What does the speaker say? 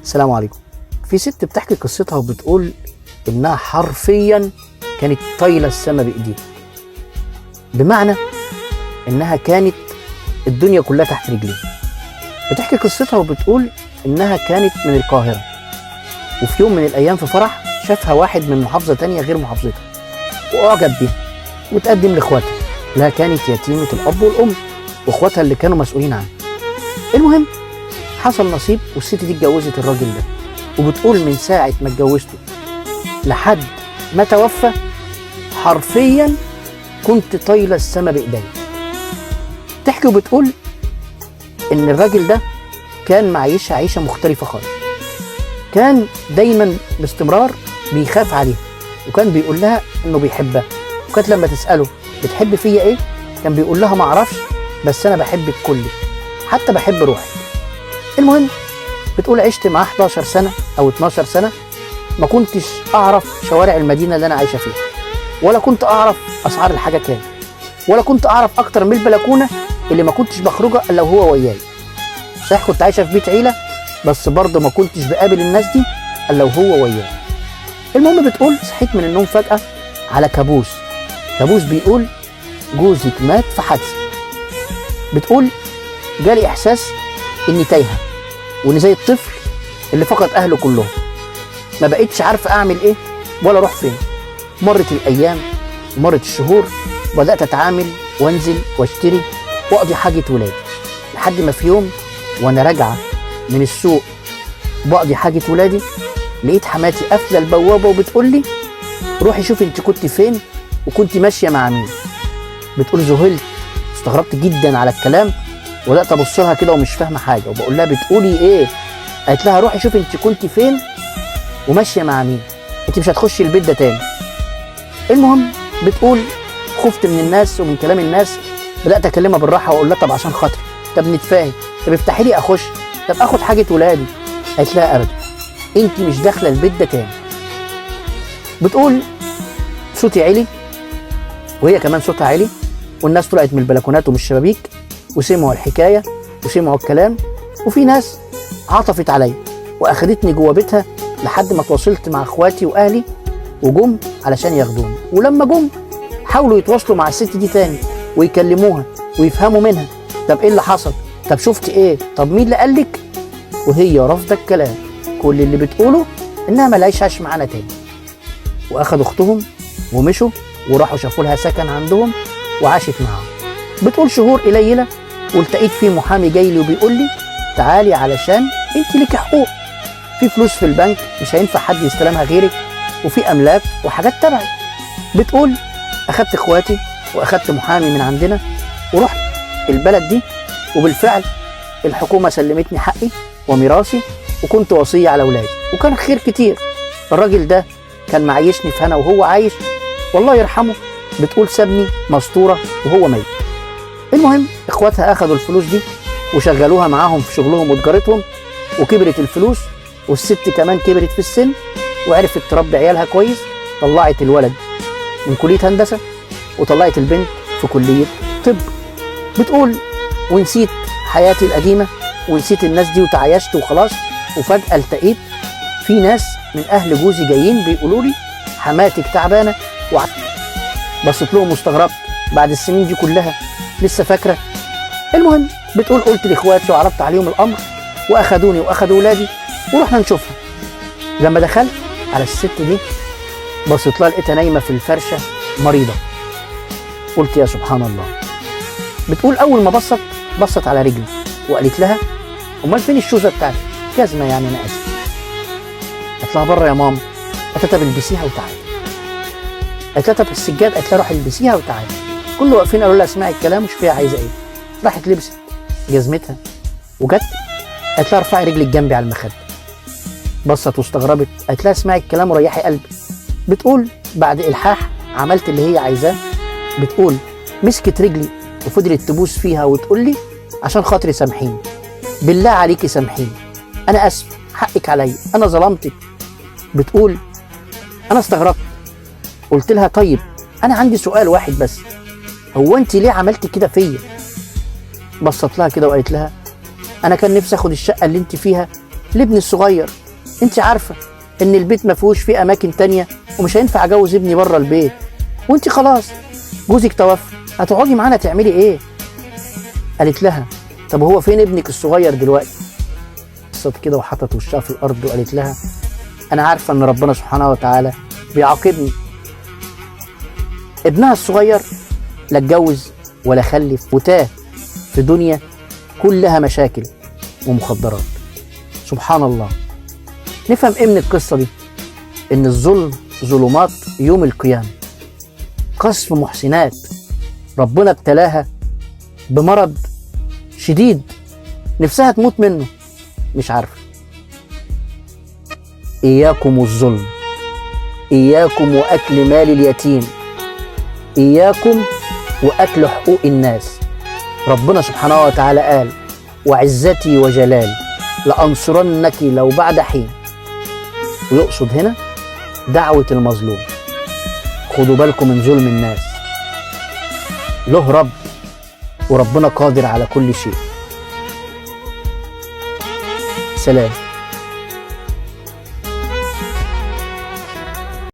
السلام عليكم. في ست بتحكي قصتها وبتقول إنها حرفيا كانت طايلة السما بإيديها، بمعنى إنها كانت الدنيا كلها تحت رجليها. بتحكي قصتها وبتقول إنها كانت من القاهرة، وفي يوم من الأيام في فرح شافها واحد من محافظة تانية غير محافظتها وأعجب بيها وتقدم لإخواتها. لا كانت يتيمة الأب والأم وإخواتها اللي كانوا مسؤولين عنها. المهم حصل نصيب والست دي اتجوزت الراجل ده، وبتقول من ساعة ما اتجوزته لحد ما توفى حرفيا كنت طايلة السما بإيديا. تحكي وبتقول إن الراجل ده كان معيشها عيشة مختلفة خالص، كان دايما باستمرار بيخاف عليها، وكان بيقول لها إنه بيحبها، وكانت لما تسأله بتحب فيا إيه كان بيقول لها معرفش بس أنا بحبك كلك، حتى بحب روحك. المهم بتقول عشت معاه 11 سنة أو 12 سنة، ما كنتش أعرف شوارع المدينة اللي أنا عايشة فيها، ولا كنت أعرف أسعار الحاجة كام، ولا كنت أعرف أكتر من البلكونة اللي ما كنتش بخرجها إلا وهو وياي. صحيح كنت عايشة في بيت عيلة، بس برضه ما كنتش بقابل الناس دي إلا وهو وياي. المهم بتقول صحيت من النوم فجأة على كابوس، كابوس بيقول جوزك مات في حادثة. بتقول جالي إحساس إني تايهة، وإني زي الطفل اللي فقد أهله كلهم، ما بقتش عارفة أعمل إيه ولا أروح فين. مرت الأيام ومرت الشهور، وبدأت أتعامل وأنزل وأشتري وأقضي حاجة ولادي، لحد ما في يوم وأنا راجعة من السوق وبقضي حاجة ولادي لقيت حماتي قافلة البوابة وبتقول لي روحي شوفي أنت كنت فين وكنت ماشية مع مين. بتقول ذهلت، استغربت جدا على الكلام، وبدأت أبص لها كده ومش فاهمة حاجة، وبقول لها بتقولي إيه؟ قالت لها روحي شوفي أنت كنت فين وماشية مع مين، أنت مش هتخشي البيت ده تاني. المهم بتقول خفت من الناس ومن كلام الناس، بدأت أكلمها بالراحة وأقول لها طب عشان خاطري، طب نتفاهم، طب افتحي لي أخش، طب آخد حاجة ولادي. قالت لها أبدا، أنت مش داخلة البيت ده تاني. بتقول صوتي عالي وهي كمان صوتها عالي، والناس طلعت من البلكونات ومن الشبابيك وسمعوا الحكاية وسمعوا الكلام، وفي ناس عطفت عليا وأخدتني جوه بيتها لحد ما تواصلت مع اخواتي واهلي وجم علشان ياخدوني. ولما جم حاولوا يتواصلوا مع الست دي تاني ويكلموها ويفهموا منها طب ايه اللي حصل، طب شفت ايه، طب مين اللي قالك، وهي رافضه الكلام. كل اللي بتقوله انها ما لهاش معانا تاني. واخدوا اختهم ومشوا وراحوا شافوا لها سكن عندهم وعاشت معاهم. بتقول شهور قليله والتقيت في محامي جاي لي وبيقول لي تعالي علشان انت ليكي حقوق، في فلوس في البنك مش هينفع حد يستلمها غيرك، وفي املاك وحاجات تبعك. بتقول اخدت اخواتي واخدت محامي من عندنا ورحت البلد دي، وبالفعل الحكومة سلمتني حقي وميراثي، وكنت وصية على اولادي، وكان خير كتير. الراجل ده كان معيشني في هنا وهو عايش والله يرحمه. بتقول سابني مستورة وهو ميت. المهم اخواتها اخدوا الفلوس دي وشغلوها معاهم في شغلهم وتجارتهم، وكبرت الفلوس، والست كمان كبرت في السن وعرفت تربي عيالها كويس. طلعت الولد من كلية هندسة وطلعت البنت في كلية طب. بتقول ونسيت حياتي القديمة ونسيت الناس دي وتعايشت وخلاص. وفجأة التقيت في ناس من أهل جوزي جايين بيقولوا لي حماتك تعبانة. بصيت لهم واستغربت، بعد السنين دي كلها لسه فاكرة. المهم بتقول قلت لإخواتي وعرضت عليهم الأمر، وأخدوني وأخدوا ولادي ورحنا نشوفها. لما دخلت على الست دي بصيت لها لقيتها نايمة في الفرشة مريضه. قلت يا سبحان الله. بتقول اول ما بصت على رجلي وقالت لها امال فين الشوزه بتاعتي؟ جزمه يعني، انا اسف. قالت لها بره يا ماما. قالت لها طب البسيها وتعالي. قالت لها طب السجاد. قالت لها روحي البسيها وتعالي. كله واقفين قالوا لها اسمعي الكلام وشوفيها عايزه ايه. راحت لبست جزمتها وجت. قالت لها ارفعي رجلك جنبي على المخدة. بصت واستغربت. قالت لها اسمعي الكلام وريحي قلبي. بتقول بعد الحاح عملت اللي هي عايزاه. بتقول مسكت رجلي وفضلت تبوس فيها وتقول لي عشان خاطري سامحيني، بالله عليكي سامحيني، انا اسف، حقك عليا، انا ظلمتك. بتقول انا استغربت، قلت لها طيب انا عندي سؤال واحد بس، هو انت ليه عملتي كده فيا؟ بصت لها كده وقالت لها انا كان نفسي اخد الشقة اللي انت فيها لابني الصغير، انت عارفه ان البيت ما فيهوش فيه اماكن تانية ومش هينفع اجوز ابني بره البيت، وانت خلاص جوزك توفى، هتقعدي معانا تعملي ايه؟ قالت لها طب هو فين ابنك الصغير دلوقتي؟ بصت كده وحطت وشها في الارض وقالت لها انا عارفه ان ربنا سبحانه وتعالى بيعاقبني. ابنها الصغير لا اتجوز ولا خلف وتاه في دنيا كلها مشاكل ومخدرات. سبحان الله. نفهم ايه من القصة دي؟ ان الظلم ظلمات يوم القيامة، قصف محسنات. ربنا ابتلاها بمرض شديد نفسها تموت منه، مش عارفة. إياكم الظلم، إياكم وأكل مال اليتيم، إياكم وأكل حقوق الناس. ربنا سبحانه وتعالى قال وعزتي وجلالي لأنصرنك لو بعد حين، ويقصد هنا دعوة المظلوم. خدوا بالكم من ظلم الناس، له رب وربنا قادر على كل شيء. سلام.